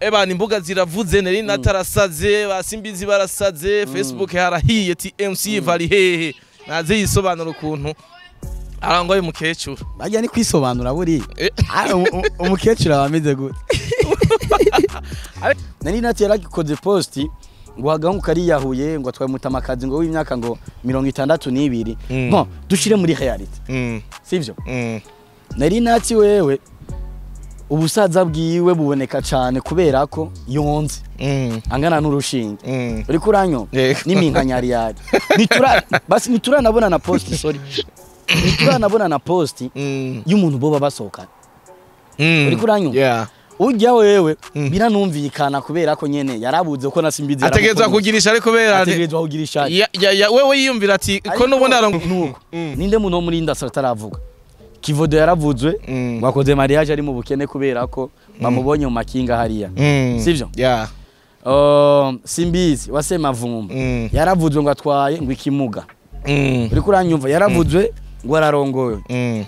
Ebana, imbuga ziravuze, nari natarasaze, basimbizi barasaze, Facebook harahiye ti MC bari hehe? Naze yisobanura ukuntu arangoye umukecuru. Bajya ni kwisobanura buri. Umukecuru aba ameze gute? Nari nati yaragikoze post ngo agahungu kariyahuye, ngo atwaye umutamakazi ngo w'imyaka ngo 62. Bon, dushire muri réalité. Sivyo? Nari nati wewe ubusaza bwiwe buboneka cane kubera ko yonze angana n'urushinge. Uriko uranyumva? Yego. N'iminkanyari yari. Nitura basi nituranabona na post, sorry. Nituranabona na post y'umuntu boba basohokana. Uriko uranyumva? Yeah. Ujya wewe biranumvikana kubera ko nyene yarabuze ko nasimbizi. Ategerezwa kugirisha ariko kubera ategerezwa kugirisha. Ya, wewe yiyumvira ati ko n'ubundi arongo Nuko ninde muntu wo muri industry ataravuga? Kivodo yaravuzwe ngo akoze mariage ari mu bukene kubera ko bamubonye mu makinga hariya. Sivyo? Yeah. Simbizi wasemavumba yaravuzwe ngo atwaye ngo ikimuga. Uriko uranyumva? Yaravuzwe ngo ararongoye.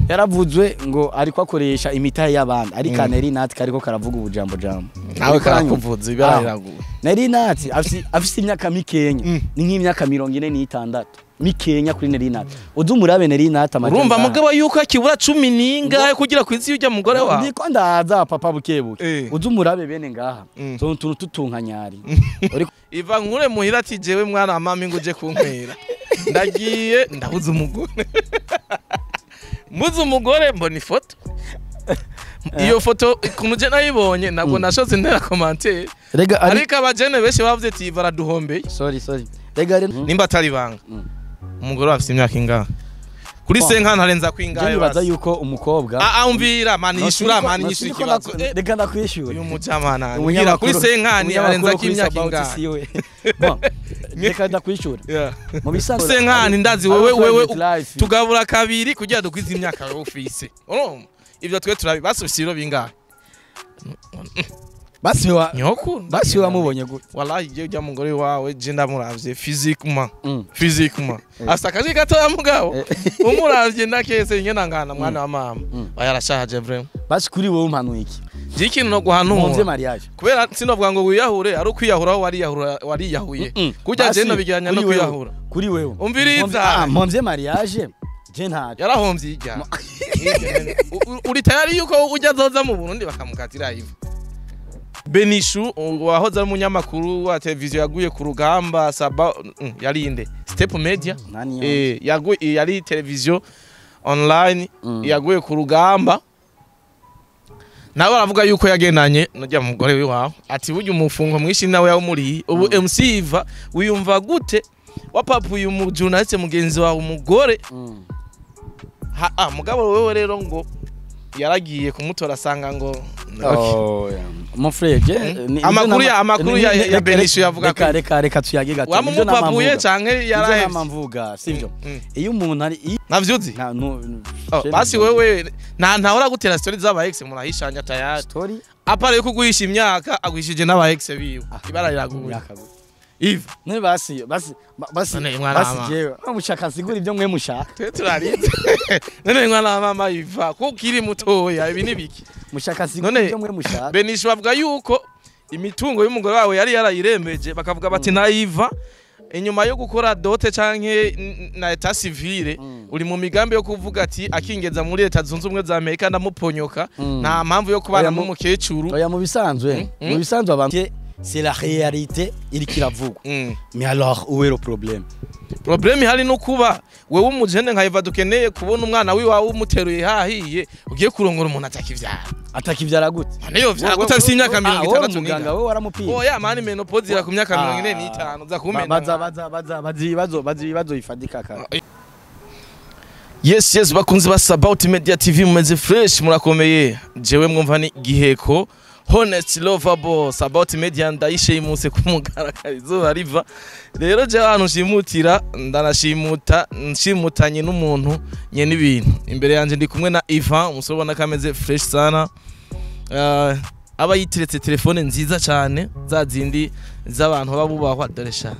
Yaravuzwe ngo ariko akoresha imitahe y'abandi, ariko Neri Nati kariko karavuga ubujambo jambo. Nawe Uriko uranyumva? karakuvuza ibara riraguye. Neri Nati afise imyaka mikenya, ni nk'imyaka 46 mikenya kuri Neri Nati. Uzi umurabe Neri Nati amajana. Urumva mugabo yuko akibura 10 n'ingahe kugira ku isi ujya mugore wawe. Ndiko ndaza papa, bukebuke. Uzi umurabe bene ngaha, so tuntu tutunkanyari. Uriko Iva nkure muhira ati jewe mwana wa mama ngo uje kunkwera, ndagiye ndabuze umugore, mbuze umugore mbona ifoto. Iyo foto ukuntu je nayibonye ntabwo nashotse ntera commentaire. Rega ari Ariko abajene benshi bavuze ati Iva araduhombeye. Sorry, sorry, rega ari Nimba atari ibanga, umugore afite imyaka ingahe kuri Bon. 50 arenza Je kwingahe? nibaza Basi. yuko umukobwa Ah, umvira mani, No, yishura siniko- mani, no, yishura siniko ikibazo. Reka ndakwishura. Uyu mujamana mbwira, kuri 50 arenza kw'imyaka ingahe? Siwe. Bon, reka ndakwishura. Mu bisanzwe 50 ndazi wewe private life. Tugabura kabiri kugira dukwize imyaka wowe ufise. Urumva ivyo twe turabi basufise ibiro bingahe? Basi wa Nyokuru. Basi wamubonye gute? Wallahi je ujya mugore wawe je ndamuravye physiquement, physiquement afise akazi gatoya, mugabo umuravye ndakese ingena ngana mwana wa mama. Oya, arashaje vraiment. Basi kuri wowe umpanuye iki? Je ikintu no Mumvye guhanura mariage. Kubera sinovuga ngo wiyahure, ari ukwiyahura aho wariyahura wariyahuye. Kurya je Basi, nobigiranya no kuri wewe- kwiyahura. Kuri wewe. Umviriza. Mpomvye mariage je ntacyo. Yarahomvye irya. Uri tayari yuko ujya azoza mu Burundi bakamukatira ivu? Benishu wahoze ari umunyamakuru wa televiziyo yaguye ku rugamba saba yarinde Step Media. Nani yo? Yaguye yari televiziyo online. Yaguye ku rugamba nawe aravuga yuko yagendanye nujya mugore wiwawe ati burya umufungo mwinshi nawe yawumuriye. Ubu MC Iva wiyumva gute wapapuye umu journaliste mugenzi wawe umugore? Ha, mugabo wewe rero ngo yaragiye kumutora asanga ngo Oh, yeah. Mon frère, je Amakuru ya Benishu yavuga reka reka reka tuyage gato. Wamumupapuye canke yarahevye? Yarahevye. Mvuga sivyo? Iyo umuntu ari Navyuzi. Nta no. Oh, basi wewe nta ntahora gutera story z'aba ex murahishanya tayari. Story? Apare yuko guhisha imyaka aguhishije n'aba ex biwe, ibara riraguye. Myaka gute? Iva. None basi basi basi None mwana basi wa jewe mushaka sigura ibyo mwe mushaka. Twe turarinze. None mwana wa mama Iva, ko ukiri mutoya, ibi ni biki? Mushaka sigura None ibyo mwe mushaka. Benishu bavuga yuko imitungo y'umugore wawe yari yarayirembeje, bakavuga bati nayiva inyuma yo gukora dote canke na état civil uri mu migambi yo kuvuga ati akingeza muri Leta Zunze Ubumwe za Amerika ndamuponyoka, nta mpamvu yo kubana Oya, n'umukecuru. Oya, mu bisanzwe mu bisanzwe abantu c'est la réalité iri kiravugwa. Mais alors où est le problème? Problème ihari no kuba wewe umujene nka Eva dukeneye kubona umwana wiwawe umuteruye hahiye, ugiye kurongora umuntu atakivyara. Atakivyara gute? None yovyara gute afise imyaka mirongo Wowe itandatu umuganga n'ingahe? wewe waramupima? Oya mani, ménopause ira ku myaka 45 za kumena. Baza baza baza baza ibibazo, baza ibibazo bifatika kare. Yes, bakunzi ba Sabaut Media TV, mumeze fresh, murakomeye. Jewe mwumva ni Giheko Honest Lovable. Sabaut Media ndayishimuse kumugaragara izuba riva. Rero je ahantu nshimutira ndanashimuta nshimutanye n'umuntu nyene ibintu imbere yanje. Ndi kumwe na Ivan, umusore ubona ko ameze fresh sana. Aba yiteretse telefone nziza cyane, za zindi z'abantu baba bubahwa. Dore sha,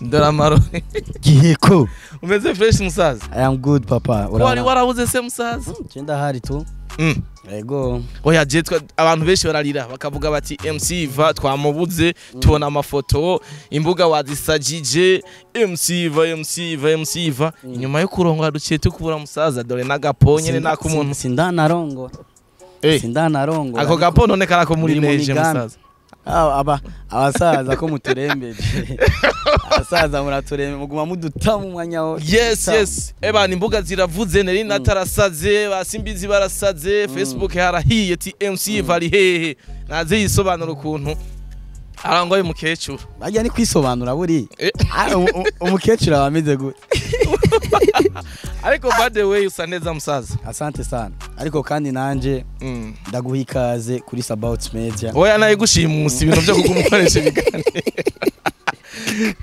dore amarori. Giheko. Umeze fresh musaza? I am good papa. Wari warabuze se musaza? Cyenda hari tu. Yego. Oya, je abantu benshi bararira bakavuga bati MC Iva twamubuze, tubona amafoto, imbuga wazisajije, MC Iva, MC Iva, MC Iva. Inyuma yo kurongora duciye tukubura musaza, dore n'agapo nyene nakumuntu. Sindanarongo. Sindanarongo. Ako gapo none karako muri neje musaza. Aba abasaza ko muturembeje. Abasaza muraturembe muguma mudutamu umwanya wo. Yes, yes. Eba imbuga ziravuze, nari natarasaze, basimbizi barasaze, Facebook harahiye ti MC Iva ari hehe. Naze yisobanura ukuntu arangoye mukecuru. Bajya ni kwisobanura buri. Umukecuru abameze gute? Ariko by the way usa neza musaza. Asante sana. Ariko kandi nanje ndaguha ikaze kuri Sabaut Media. Oya nayigushimusa ibintu byo kugumukoresha ibiganiro.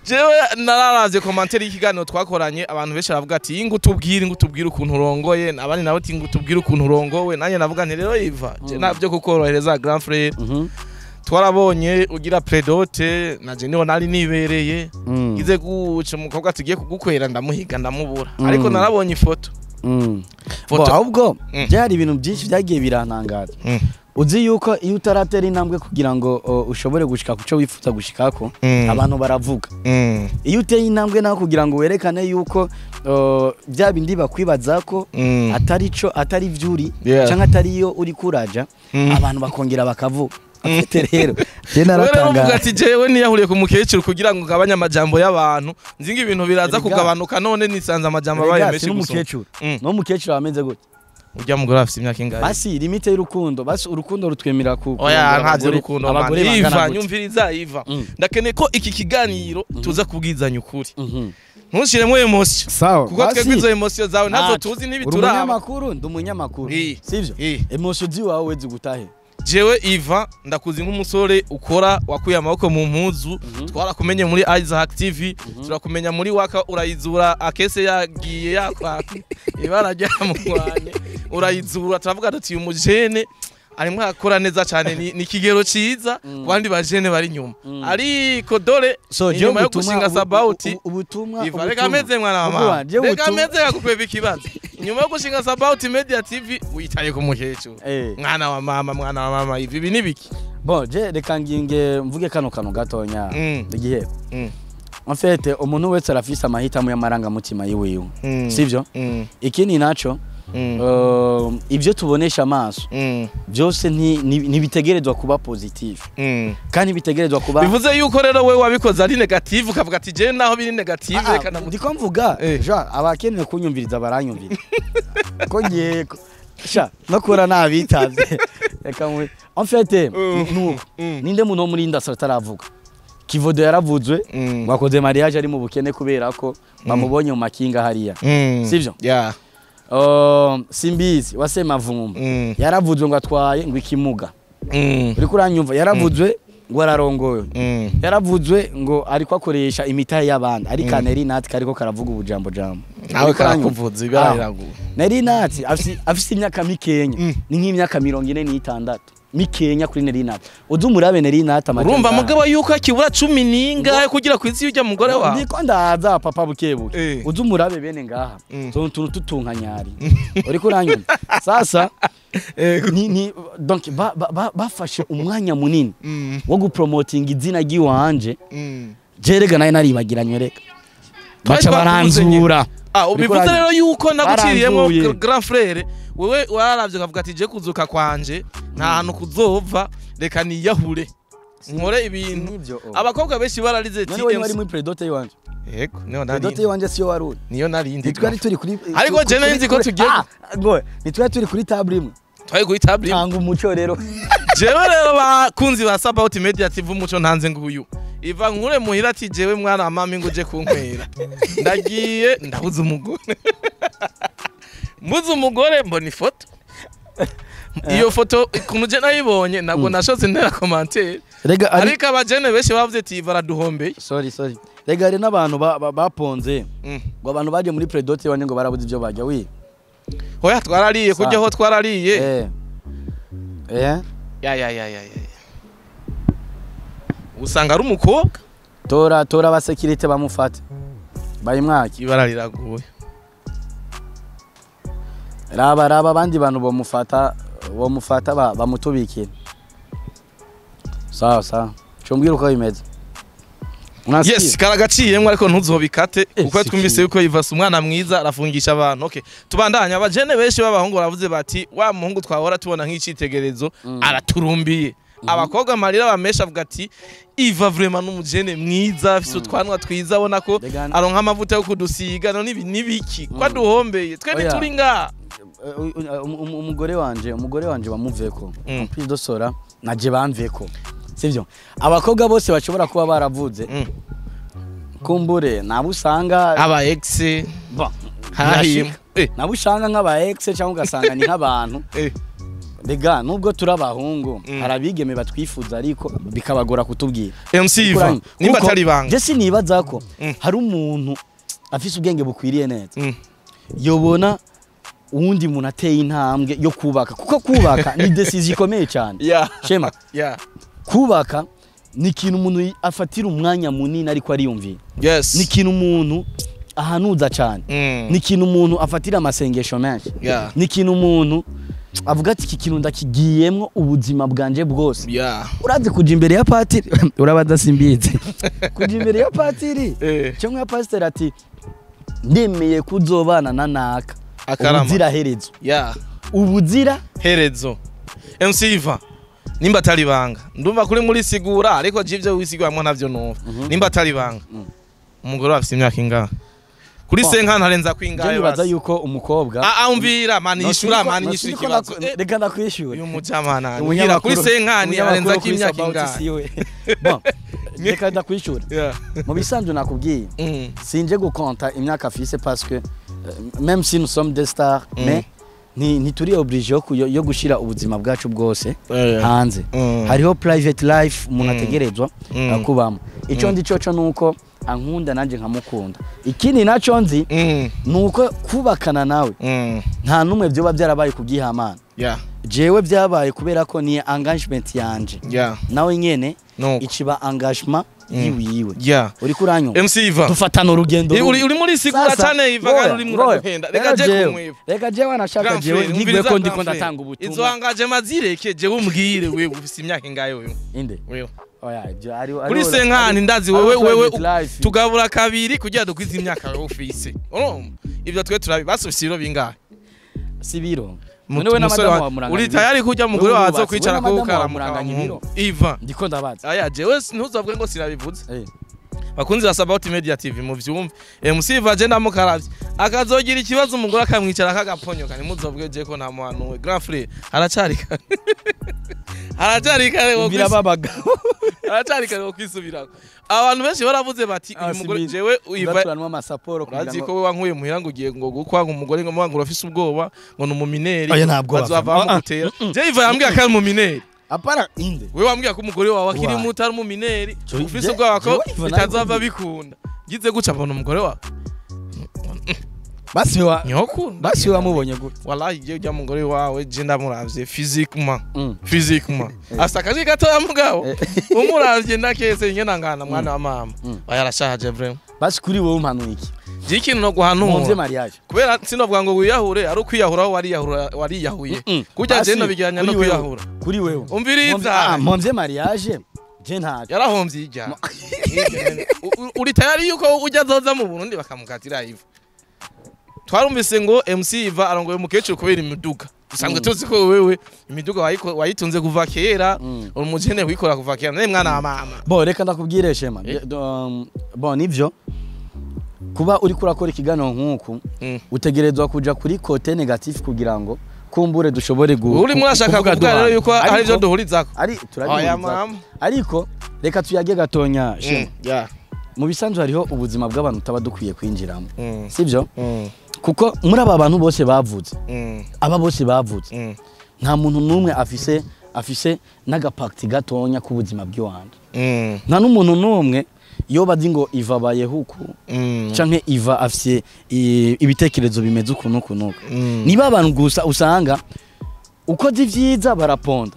Jewe nararavye commentaire y'ikiganiro twakoranye, abantu benshi baravuga ati ingu tubwire, ingu tubwire ukuntu urongoye, abandi nabo ati ingu tubwire ukuntu urongowe. Nanye navuga nti rero Iva je navyo kukorohereza grand frère. Twarabonye ugira predote naje niho nari nibereye, ngize guca umukobwa tugiye kugukwera ndamuhiga ndamubura, ariko narabonye ifoto. Foto ahubwo byari ibintu byinshi byagiye birantangaza. Uzi yuko iyo utaratera intambwe kugira ngo ushobore gushika kuco wifuza gushikako, abantu baravuga. Iyo uteye intambwe naho kugira ngo werekane yuko bya bindi bakwibazako atari co, atari vyuri canke atari yo uri kuraja, abantu bakongera bakavuga. Afite rero je naratanga ati jewe niyahuriye ku mukecuru kugira ngo gabanye amajambo y'abantu, nzinga ibintu biraza kugabanuka, none nisanze amajambo abaye menshi gusa. No mukecuru ameze gute? Urya mugore afite imyaka ingahe? Basi limite y'urukundo, basi urukundo rutwemera ku oya ntaze urukundo abagore bangana. Nyumviriza Iva, ndakeneye ko iki kiganiro tuza kubwizanya ukuri. Ntushiremo emotion. Kuko twebwe izo emotion zawe ntazo tuzi ntibituraba. Umunyamakuru, ndi umunyamakuru. Sivyo? Emotion ziwawe zigutahe. Jewe Iva ndakuzi nk'umusore ukora wakuye amaboko mu mpuzu, twarakumenye muri Isaac TV, turakumenya muri waka urayizura akese yagiye yakwa ibara ryamugwanye urayizura, turavuga tuti umujene arimo akora neza cyane, ni kigero ciza kubandi bajene bari nyuma. Ariko dore inyuma yo gushinga Sabaut ubutumwa Iva reka meze mwana wa mama, reka meze yakukweba ikibazo. Inyuma yo gushinga Sabaut Media TV witaye ku mukecuru. Mwana wa mama, mwana wa mama, ivi ibi nibiki? Bon, je reka nginge mvuge kano kano gatonya igihe. En fait umuntu wese arafise amahitamo y'amarangamutima yiwiwe. Sivyo? Ikindi naco ibyo tubonesha amaso byose ntibitegerezwa kuba positive, kandi bitegerezwa kuba. Bivuze yuko rero wewe wabikoze ari negative ukavuga ati je naho biri negative reka ndiko mvuga ja abakeneye kunyumviriza baranyumvira ko ngiye sha nakora nabitavye reka mu en fait nuko ninde muntu muri industry ataravuga Kivodo yaravuzwe ngo akoze mariage ari mu bukene kubera ko bamubonye mu makinga hariya, sivyo? Yeah. Simbizi wasema vumba yaravuzwe ngo atwaye ngo ikimuga, uriko uranyumva, yaravuzwe ngo ararongoye, yaravuzwe ngo ariko akoresha imitahe y'abandi, ariko Neri Nati kariko karavuga ubujambo jambo nawe karakuvuza ibiraraguye. Neri Nati afise imyaka mikenya, ni nk'imyaka 46 mikenya kuri Neri Nati. Uzi umurabe Neri Nati amajambo. Urumva mugabo yuko akibura 10 ningahe kugira kwizi ujya mugore wawe. Ndiko ndaza papa bukebuke. Uzi umurabe bene ngaha. Tuntu tutunkanyari. Uriko uranyumva. Sasa ni donc bafashe umwanya munini wo gupromoting izina giwanje. Jerega naye naribagiranywe reka. Baca baranzura. Ubivuze rero yuko naguciriyemo grand frère, wewe wararavye ukavuga ati je kuzuka kwanje nta hantu kuzova, reka niyahure nkore ibintu. Abakobwa benshi bararize TMC. None wari muri predote yiwanje? Yego, niyo nari. Predote yiwanje siyo wari. Niyo nari ndi. Twari turi kuri ariko je nari nzi ko tugiye. Ngo nitwari turi kuri table imwe. Twari kuri table imwe. Tanga umuco rero. Jewe rero bakunzi ba Sabaut Media TV umuco ntanze nguyu. Iva nkure muhira ati jewe mwana mama ngo uje kunkwera. Ndagiye ndabuze umugore. Mbuze umugore mbona ifoto. Iyo foto kuntu je nayibonye ntabwo nashotse ntera commentaire. Ariko abajene benshi bavuze ati Iva araduhombeye. Sorry. Rega hari n'abantu baponze ngo abantu baje muri predote bane ngo barabuze ibyo bajya wi. Hoya twarariye kujya ho twarariye. Ya. Usanga ari umukobwa tora abasekirite bamufate bayimwaki ibara riraguye. Raba abandi bantu bomufata Bomufata bamutubikira. Sawa sawa, cumbwira uko bimeze. Yes, karagaciyemwe ariko ntuzobikate kuko twumvise yuko Yvan umwana mwiza arafungisha abantu. Okay, tubandanya. Abajene benshi b'abahungu baravuze bati wa muhungu twahora tubona nk'icitegerezo araturumbiye. Abakobwa amarira bamesha avuga ati Yvan vraiment n'umujene mwiza afise utwanwa twiza, abona ko aronka amavuta yo kudusiga, none ibi nibiki kwa duhombeye twe ntituri nga. Umugore wanje bamuveko en plus dosora naje bamveko, sivyo? Abakobwa bose bashobora kuba baravuze kumbure nabo usanga aba ex hahim nabo usanga nk'aba ex cyangwa ugasanga ni nk'abantu. Rega nubwo turabahungu harabigeme batwifuza ariko bikabagora kutubwira. MC Yvan nimba atari banga, je sinibaza ko hari umuntu afise ubwenge bukwiriye neza yobona uwundi muntu ateye intambwe yo kubaka, kuko kubaka ni decision ikomeye cyane. Shema kubaka ni ikintu umuntu afatira umwanya munini ariko ariyumvira. Yes. Ni ikintu umuntu ahanuza cyane. Ni ikintu umuntu afatira amasengesho menshi. Ni ikintu umuntu avuga ati iki kintu ndakigiyemwo ubuzima bwanje bwose. Urazi kuja imbere ya patiri urabaza simbizi. Kuja imbere ya patiri cyangwa ya pastor ati ndemeye kuzobana na naka. Ubuzira herezo. Ubuzira herezo. MC Yvan nimba atari banga ndumva kuri muri sigura ariko jivyo wisigwa ntavyo numva. Nimba atari banga umugore afite imyaka ingahe? Kuri senka ntarenza kwingahe? Nibaza yuko umukobwa umvira mani yishura mani yishura ikibazo. Reka ndakwishura. Uyu mujamana ngira kuri senka ni arenza kw'imyaka ingahe? Bon, reka ndakwishura. Mu bisanzwe nakubwiye sinje gukonta imyaka afise parce que même si nous sommes des stars mais ntituri obligé yo gushira ubuzima bwacu bwose hanze. Hariho private life umuntu ategerezwa kubamo. Ico ndi coco nuko ankunda nanje nkamukunda. Ikindi naco nzi nuko kubakana nawe nta numwe byoba byarabaye kubyihamana. Jewe byabaye kubera ko ni engagement yanje. Nawe nyene ikiba engagement yiwiwe. Uri kuranyumva? MC Yvan dufatana urugendo. Uri muri sigura cyane Yvan kandi uri muraduhenda. Reka je kumwiva. Reka jewe anashaka jewe ntigwe ko ndiko ndatanga ubutumwa. Izo engagement zireke jewe umbwire wewe ufise imyaka ingahe wewe? Inde? Wewe. Oya ibyo ari kuri senkani ndazi wewe tugabura kabiri kugira dukwize imyaka wewe ufise. Urumva? Ibyo twe turabi basufise ibiro bingahe? Sibiro. None na madamu wa muranga. Uri tayari kujya mugore wazo kwicara ko ukara Yvan ndiko ndabaza. Aya jewe ntuzavuge ngo sirabivuze. Bakunzi ba Sabaut Media TV mu vyumve. MC Yvan je ndamukaravye. Akazogira ikibazo umugore akamwicara akagaponyoka ntimuzovuge je ko nta muhanuwe. Grand frère haracari kare. Haracari kare wo birababaga. Haracari kare wo kwisubirako. Abantu benshi baravuze bati uyu mugore jewe Yvan turanwa amasaporo kugira ngo ko we wankuye muhira ngo ugiye ngo gukwanga umugore ngo mwangu urafise ubwoba ngo numumineri bazava bamugutera. Je Yvan yambwiye ko ari umumineri. Apara inde. Wewe wambwiye ko umugore wawe akiri muto ari umumineri ufise ubwoba ko bitazava bikunda. Ngize guca mbona umugore wawe. Basi wa nyokunda. Basi wamubonye gute? Wallahi je ujya mugore wawe je ndamuravye physiquement. Physiquement. Asakaje gatoya mugabo. Umuravye ndakese nyena ngana mwana wa mama. Oya arashaje vraiment. Basi kuri wowe umpanuye iki? Je ikintu no guhanura. Mumvye mariage. Kubera sinovuga ngo wiyahure ari ukwiyahura aho wariyahura wariyahuye. Kujya je no bijyanya no kwiyahura. Kuri wewe. Umviriza. Mumvye mariage. Je ntaje. Yarahomvye ijya. Uri tayari yuko ujya azoza mu Burundi bakamukatira Yvan. Twarumvise ngo MC Yvan arongoye umukecuru kubera imiduga. Dusanzwe tuzi ko wewe imiduga wayitunze kuva kera, umujene wikora kuva kera. None mwana wa mama. Bo reka ndakubwire Shema. Bon nivyo kuba uri kurakora ikiganiro nkuku utegerezwa kuja kuri côté négatif kugira ngo kumbure dushobore uri murashaka kuvuga rero yuko ari byo duhurizako. Ari turabihuriza. Ariko reka tuyage gatonya Shema. Mu bisanzwe hariho ubuzima bw'abantu taba dukwiye kwinjiramo. Sivyo? Kuko muri aba bantu bose bavuze aba bose bavuze nta muntu numwe afise n'agapakti gatonya k'ubuzima bw'iwanje. Nta n'umuntu numwe iyo bazi ngo Yvan abayeho uku canke Yvan afise ibitekerezo bimeze uku n'uku n'uku. Niba abantu gusa usanga ukoze ivyiza baraponda.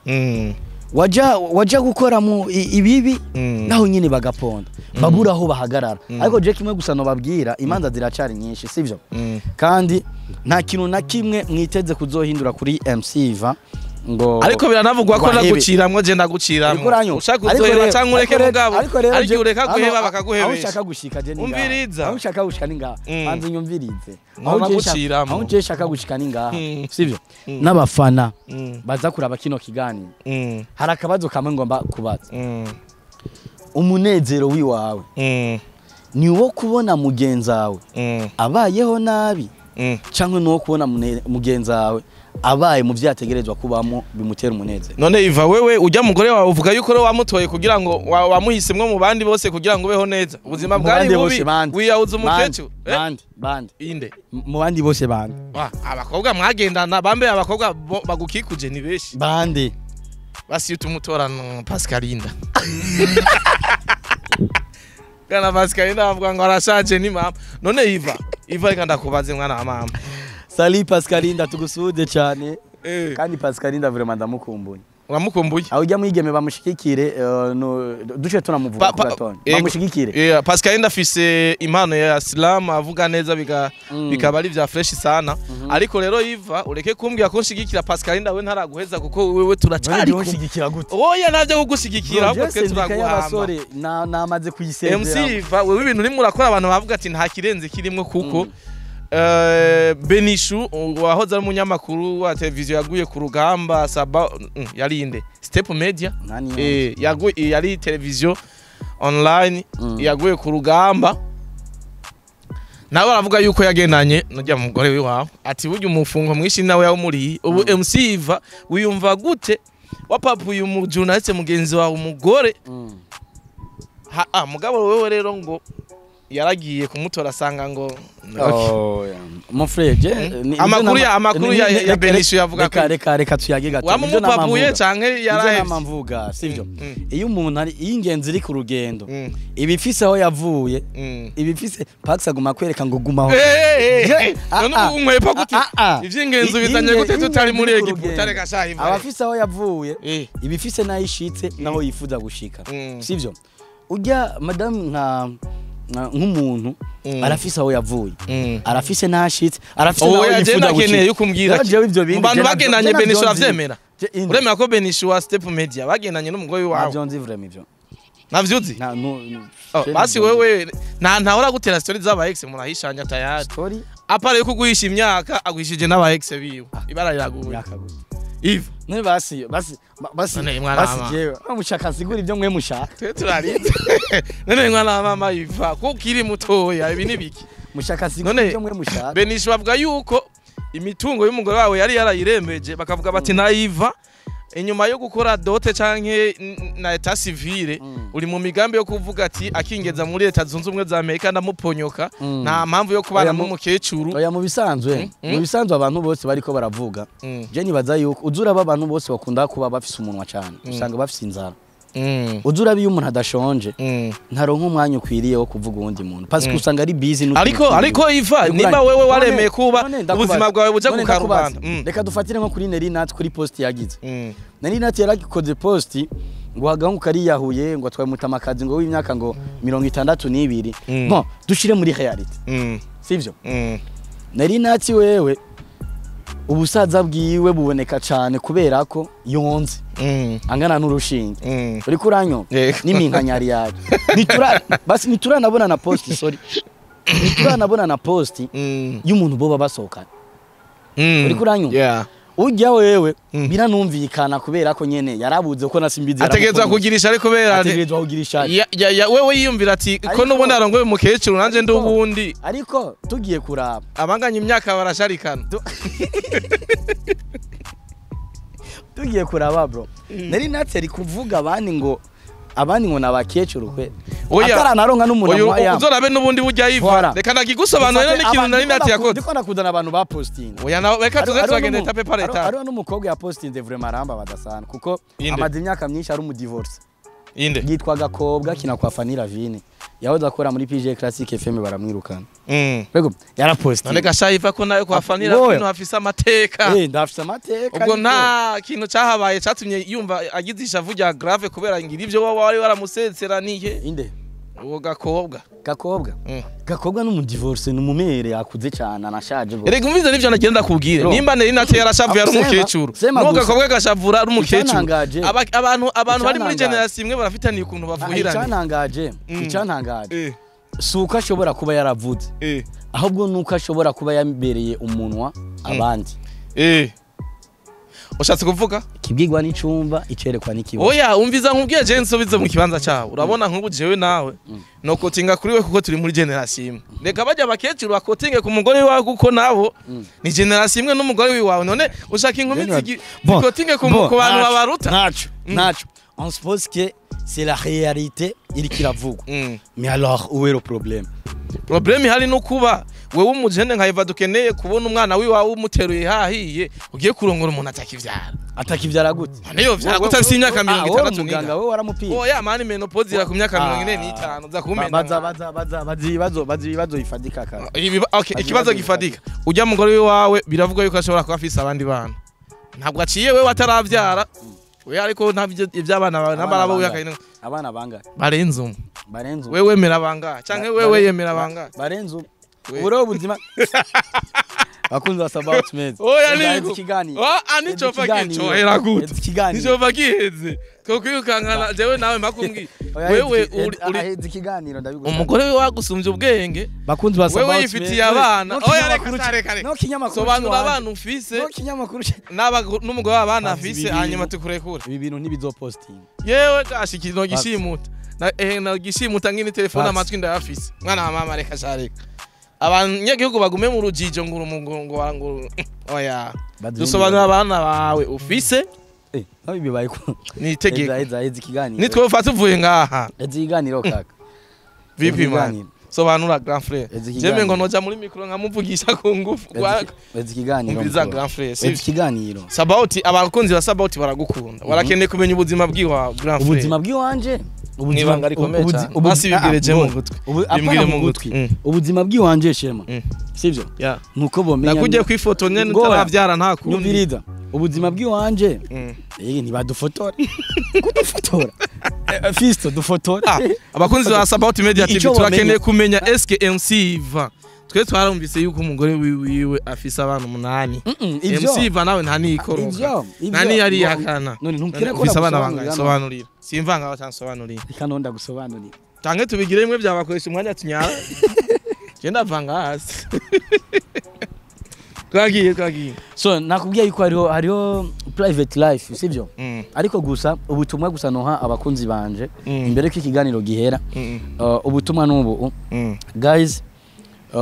Waja gukora mu ibibi naho nyine bagaponda babura aho bahagarara. Ariko je kimwe gusa no babwira imanza ziracari nyinshi sivyo? Kandi nta kintu na kimwe mwiteze kuzohindura kuri MC Yvan Ngo Ariko biranavugwa ko ngo ahebe. Naguciramwo, je ndaguciramwo. Ushaka uzoheba canke ureke, mugabo ariko ureka guheba Aho bakaguhebesha. ushaka gushika je ni ngaha. Umviriza. Aho ushaka gushika ni ngaha. Banza unyumvirize. Ngo Aho je naguciramwo. Aho je shaka gushika ni ngaha, sivyo? N'abafana baza kuraba kino kiganiro, hari akabazo kamwe ngomba kubaza. Umunezero wiwawe ni uwo kubona mugenzi wawe abayeho nabi, cyangwa ni uwo kubona mugenzi wawe abaye mu byo yategerezwa kubamo bimutera umunezero? None Iva, wewe ujya mugore wawe uvuga yuko rero wamutoye kugira ngo wamuhisemwo mu bandi bose kugira ngo ubeho neza ubuzima Mu bwari bandi bose bubi, bande? wiyahuza umukecuru. Eh? Bande, bande? Inde? Mu bandi bose bande? Wa, abakobwa mwagendana bambe, abakobwa bagukikuje ni benshi. Bande? Basi tumutorano Pascalinda. Kana Pascalinda bavuga ngo arashaje, ni mama. None Iva, Iva, reka ndakubaze, mwana wa mama. Sali Pascalinda, tugusuhuze cyane. Eh. Kandi Pascalinda vraiment ndamukumbuye. Uramukumbuye? Aho ujya mwigeme bamushigikire, duce tunamuvuga ku gatonya. Yego. Bamushigikire. Yeah, Pascalinda afise impano ya slam, avuga neza bikaba ari vya fresh sana. Ariko rero Iva, ureke kumbwira ko nshigikira Pascalinda, we ntaraguheza, kuko wewe turacari kumwe. Nshigikira gute? Oya, navyo kugushigikira, ahubwo twe Sendika turaguhamba. y'abasore namaze kuyisezera. MC Iva, wewe ibintu urimo urakora, abantu bavuga ati nta kirenze kirimwo, kuko Benishu wahoze ari umunyamakuru wa televiziyo yaguye ku rugamba saba, yari inde, Step Media. Nani? Yaguye, yari televiziyo online. Yaguye ku rugamba, nawe aravuga yuko yagendanye nujya mugore wiwawe, ati burya umufungo mwinshi nawe yawumuriye. Ubu MC Iva, wiyumva gute wapapuye umujournaliste mugenzi wawe umugore? Ha, ah, mugabo wewe rero ngo yaragiye kumutora asanga ngo Oh, yeah. Mon frère, je Amakuru amakuru ya Benishu yavuga reka reka tuyage gato. Wamumupapuye canke yarahevye? Yarahevye? Nama mvuga, sivyo? Mm. Iyo umuntu ari iyo ingenzi iri ku rugendo, iba ifise aho yavuye, iba ifise Pax aguma kwereka ngo gumaho. None ubu unkwepa gute? Ivy'ingenzi bizanye gute tutari muri Ingenzi iri ku Egiputa? rugendo. Reka sha Iva. Aba afise aho yavuye, iba ifise n'aho ishitse, n'aho yifuza gushika, sivyo? Ujya madame nk'umuntu arafise aho yavuye, arafise n'aho ashitse, arafise n'aho Oya, je yifuza nakeneye gushika. yuko umbwira Rero jewe ivyo bindi mu bantu bagendanye je navyo Benishu nzi. uravyemera? Inde? Uremera ko Benishu wa Step Media bagendanye n'umugore wawe? Navyo nzi vraiment ivyo. Navyuzi? Nta no. Oh, basi wewe nta ntahora gutera story z'aba ex, murahishanya tayari. Story? Apara yuko guhisha imyaka, aguhishije n'aba ex biwe, ibara riraguye. Yakaguye. Iva. None basi basi basi None mwana basi wa jewe mushaka sigura ibyo mwe mushaka. Twe turarinze. None mwana wa mama Iva, ko ukiri mutoya, ibi ni biki? Mushaka sigura None ibyo mwe mushaka. Benishu bavuga yuko imitungo y'umugore wawe yari yarayirembeje, bakavuga bati nayiva inyuma yo gukora dote canke na état civil, uri mu migambi yo kuvuga ati akingeza muri Leta Zunze Ubumwe za Amerika ndamuponyoka, nta mpamvu yo kubana Oya, n'umukecuru. Oya, mu bisanzwe mu bisanzwe abantu bose bariko baravuga, je nibaza yuko uzuraba abantu bose bakunda kuba bafise umunwa cyane, usanga bafise inzara. Uzuraba iyo umuntu adashonje, ntaronka umwanya ukwiriye wo kuvuga uwundi muntu, parce que usanga ari busy n'utuntu Ariko twiwe. ariko Iva, niba wewe waremeye kuba ubuzima bwawe buja None ku ndakubaza, karubanda. Reka dufatire nko kuri Nelly Nat, kuri post yagize. Nelly Nat yaragikoze post ngo agahungu kariyahuye, ngo atwaye umutamakazi ngo w'imyaka ngo 62. Bon, dushire muri réalité, sivyo? Nelly Nat wewe ubusaza bwiwe buboneka cyane kubera ko yonze angana n'urushinge. Uriko uranyumva? Yego. N'iminkanyari yawe nitura basi nituranabona na post, sorry, nituranabona na post y'umuntu boba basohokana. Uriko uranyumva? Yeah. Ujya wewe biranumvikana kubera ko nyene yarabuze ko nasimbizi. Ategerezwa kugirisha ari kubera Ategerezwa kugirisha. Ya, wewe yiyumvira ati ko n'ubundi arongoye umukecuru, nanje ndi ubundi. Ariko tugiye kuraba, Abanganya imyaka barasharikana. Tugiye kuraba bro, nari natse ari kuvuga abandi ngo nabakecuru kwe, Oya. ataranaronka n'umuntu Oyu amuha yama. uzorabe n'ubundi burya Iva. Voilà. Reka ndagigusobanurira n'ikintu nari nati yakoze. Ndiko nakuzana abantu bapostinze. Oya, nawe reka tuze turagenda étape par étape. Hariho n'umukobwa yapostinze, vraiment arambabaza sana, kuko Inde? amaze imyaka myinshi ari umudivorce. Inde? Yitwa Gakobwa kina kwa Fanny Lavine, yahoze akora muri PJ Classic FM, baramwirukana. Rego None yarapostinze. gasha Iva, ko nawe kwa Fanny Wowe. Lavine hafise amateka? Eh, ndafise amateka. Ubwo nta kintu cyahabaye cyatumye yumva agize ishavu rya grave kubera ngira ivyo wowe wari waramuseseraniye? Inde? Uwo Gakobwa. Gakobwa. Gakobwa n'umu divorce, ni umumere akuze cyane, anashaje gose. Erega umvize nivyo nagenda kubwira. Nimba Nelly Nat yarashavuye ari umukecuru, Sema nuko gusa. gakobwa gashavura ari umukecuru. Icyantangaje. Abantu bari muri Icyantangaje. generation imwe barafitaniye ukuntu bafuhirana. Icyantangaje, icyantangaje si uko ashobora kuba yaravuze, ahubwo nuko ashobora kuba yambereye umunwa abandi. Ushatse kuvuga Ikibwirwa n'icumba, icerekwa n'ikibuga. Oya, umviza nkubwiye, je nsubize mu kibanza cyawe. Urabona nk'ubu jewe nawe nokotinga kuri we kuko turi muri generation imwe. Reka bajya abakecuru bakotinge ku mugore wawe, kuko nabo ni generation imwe n'umugore wawe. None ushaka inkumi Bon, zikotinge bon, ku bantu ntaco, babaruta? Ntaco, ntaco. On suppose que c'est la réalité iriko iravugwa, mais alors où est le problème? Problème ihari no kuba wewe umujene nka Eva dukeneye kubona umwana wiwawe umuteruye hahiye, ugiye kurongora umuntu atakivyara. Atakivyara gute? None yo vyara gute afise imyaka mirongo Ah, wowe itandatu umuganga, n'ingahe? wewe waramupima? Oya mani, ménopause ira ku myaka 45, za kumena. Baza, baza, baza, baza ibibazo, baza ibibazo bifatika kare. Okay, ikibazo gifatika: ujya mugore wawe biravuga yuko ashobora kuba afise abandi bana, ntabwo aciye wewe ataravyara we, ariko ntabyo iby'abana bawe n'abarabo Abana we. bangahe? Abana bangahe? Barenze umwe. Barenze umwe. Wewe wemera bangahe canke wewe yemera bangahe? Barenze umwe. We. Uburo ubuzima, bakunzi ba Sabaut Meza. Oya. Heza Niko ikiganiro. Ah, nico Heza gicohera gute? Heza ikiganiro. Nico giheze twokwirukankana jewe nawe mpakumbwiye. Oya, Wewe heza uri heza ikiganiro, ndabigusaba. Umugore we wagusumbye ubwenge. Bakunzi ba Wewe Sabaut yifitiye Meza. abana. No Oya, reka kinyamakuru reka reka. No kinyamakuru Sobanura ciwanje. abana ufise No kinyamakuru n'umugore w'abana Bazi afise, ibi hanyuma bintu. tukurekure. Ibi bintu ntibizopostinga. Yewe gashi, ikintu gishimuta na na gishimuta ngini telefone. Basi. Amatwi ndayafise, mwana wa mama. Reka shareka abanyagihugu bagume mu rujijo ngo ngo ngo oya. Bazi Dusobanura abana bawe ufise. Naho bibaye ko Ni itegeko. Heza, heza, heza ikiganiro. Nitwe tuvuye ngaha. Heza ikiganiro kaka. Vipi man? Ikiganiro. Sobanura, grand frère. Heza Jeme ngo ikiganiro. noja muri micro nkamuvugisha ku ngufu. Heza ikiganiro. Umviriza, Mukuru. grand frère. Heza Sivyo? ikiganiro. Sabauti, abakunzi ba Sabauti baragukunda, barakeneye kumenya ubuzima bwiwawe, grand frère. Ubuzima bw'iwanje. Mwibanga rikomeye cyane. Basi bibwire je mu gutwi. Bimbwire Apana mu mu gutwi. gutwi. Ubuzima bw'iwanje, shema, sivyo? Yeah. Nuko bomenya Nakujye kwifoto nyene Ngoya. utaravyara, nta kundi. Nyumviriza, ubuzima bw'iwanje, ntibadufotora kudufotora. Fisto, dufotore. Ah, abakunzi ba Sabaut Media TV, Ico turakeneye bomenya. kumenya eske MC Iva, twe twarumvise yuko umugore wiwe afise abana 8. Ivyo MC Iva nawe nta nikoroka, ivyo nta niyarihakana. None ntumbwire ko Ufise abana bangahe? nagusobanurira none. Sobanurira, simvanga batansobanurira. Reka none ndagusobanurira. Tange tubigire bimwe byabakoresha umwanya tunyara. Je ndavanga hasi, twagiye twagiye. So nakubwiye yuko hariho private life, sivyo? Ariko gusa ubutumwa gusa noha abakunzi banje imbere ko ikiganiro gihera, ubutumwa n'ubu: guys,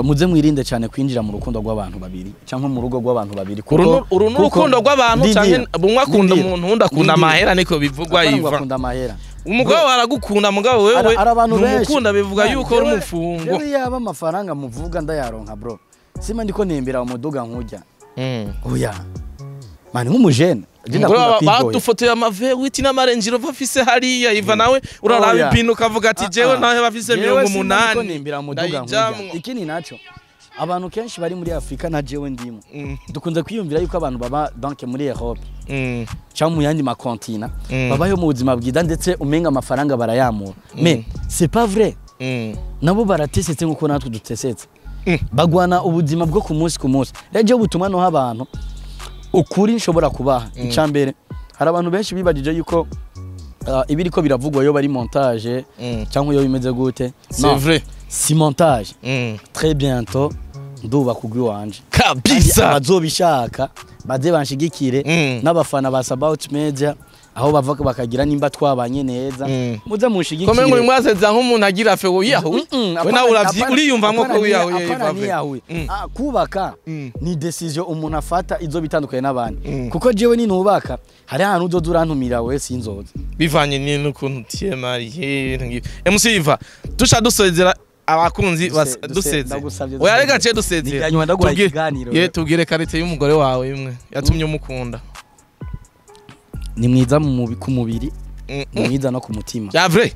muze mwirinde cyane kwinjira mu rukundo rw'abantu babiri cyangwa mu rugo rw'abantu babiri, kuko Uru n'urukundo rw'abantu Ndindira, canke bumwe akunda ndindira, umuntu, undi akunda ndindira. amahera, niko bivugwa. Apana ngo Iva, akunda amahera. umugabo wawe aragukunda, mugabo wewe Ari abantu benshi. ntumukunda, bivuga Man, yuko uri umufungo. Jewe yaba amafaranga muvuga ndayaronka, bro, sima ndiko nembera umuduga nkujya. Oya man, nk'umujene je Umugore ndakunda wawe kwiryohera. badufotoye amavewiti n'amarenjiro bafise hariya. Iva nawe uraraba Oya. ipintu ukavuga ati jewe Ah, ah. nawe bafise Jewe mirongo simba ndiko umunani nembera umuduga nkujya. ndayijamwo. Ikindi naco, abantu kenshi bari muri Afrika na jewe ndimo, dukunze kwiyumvira yuko abantu baba donc muri Europe cyangwa mu yandi ma continents babayeho mu buzima bwiza, ndetse umenga amafaranga barayamura, mais c'est pas vrai. Nabo baratesetse nkuko natwe dutesetse. Bagwana ubuzima bwo ku munsi ku munsi. Rero jewe ubutumwa noha abantu, ukuri nshobora kubaha, icya mbere, hari abantu benshi bibagije yuko ibiriko biravugwa yo bari montage cyangwa iyo bimeze gute. C'est Non, vrai. si montage. Très bientôt ndubaka ugwiwanje. Kabisa. Abazobishaka baze banshigikire, n'abafana ba Sabaut Media aho bava bakagira, nimba twabanye neza, muze munshigikire. Kome ngo mwaseza nk'umuntu agira fe wiyahuye. We nawe uravyi uriyumvamwo ko wiyahuye? Apana Iva ve. niyahuye. Ah, kubaka ni decision umuntu afata izo bitandukanye n'abandi, kuko jewe ninubaka hari ahantu uzoza urantumira, we sinzoza. Bivanye n'ukuntu tiyemariye MC Iva, duca dusezera abakunzi. Duseze. Ndagusavye. Oya, reka ce dusezera. Nijyanyuma ndaguha ikiganiro. Ye, tubwire qualité y'umugore wawe imwe yatumye umukunda. Ni mwiza ku mubiri, ni mwiza no ku mutima. Bya vrai?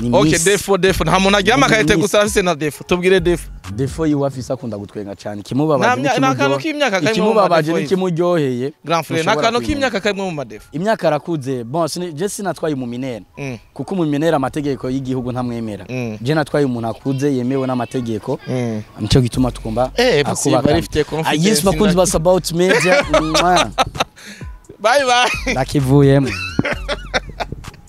Ni Okay. miss. Défaut, défaut, nta muntu agira Ni ama qualité miss. gusa, afise na défaut. Tubwire défaut. Défaut yiwe afise, akunda gutwenga cyane. Ikimubabaje Nta kantu k'imyaka karimwo mu ikimubabaje ma défauts. n'ikimuryoheye Grand frère, nta ntushobora kantu kubimenya. k'imyaka karimwo mu ma défauts. Imyaka arakuze. Bon, je sinatwaye umu mineur, kuko umu mineur amategeko y'igihugu ntamwemera. Je natwaye umuntu akuze yemewe n'amategeko, nico gituma tugomba Possible, akubakana. arifitiye Ah, confidence. yes, bakunzi ba About Media, mwah, Bye bye. ndakivuyemo.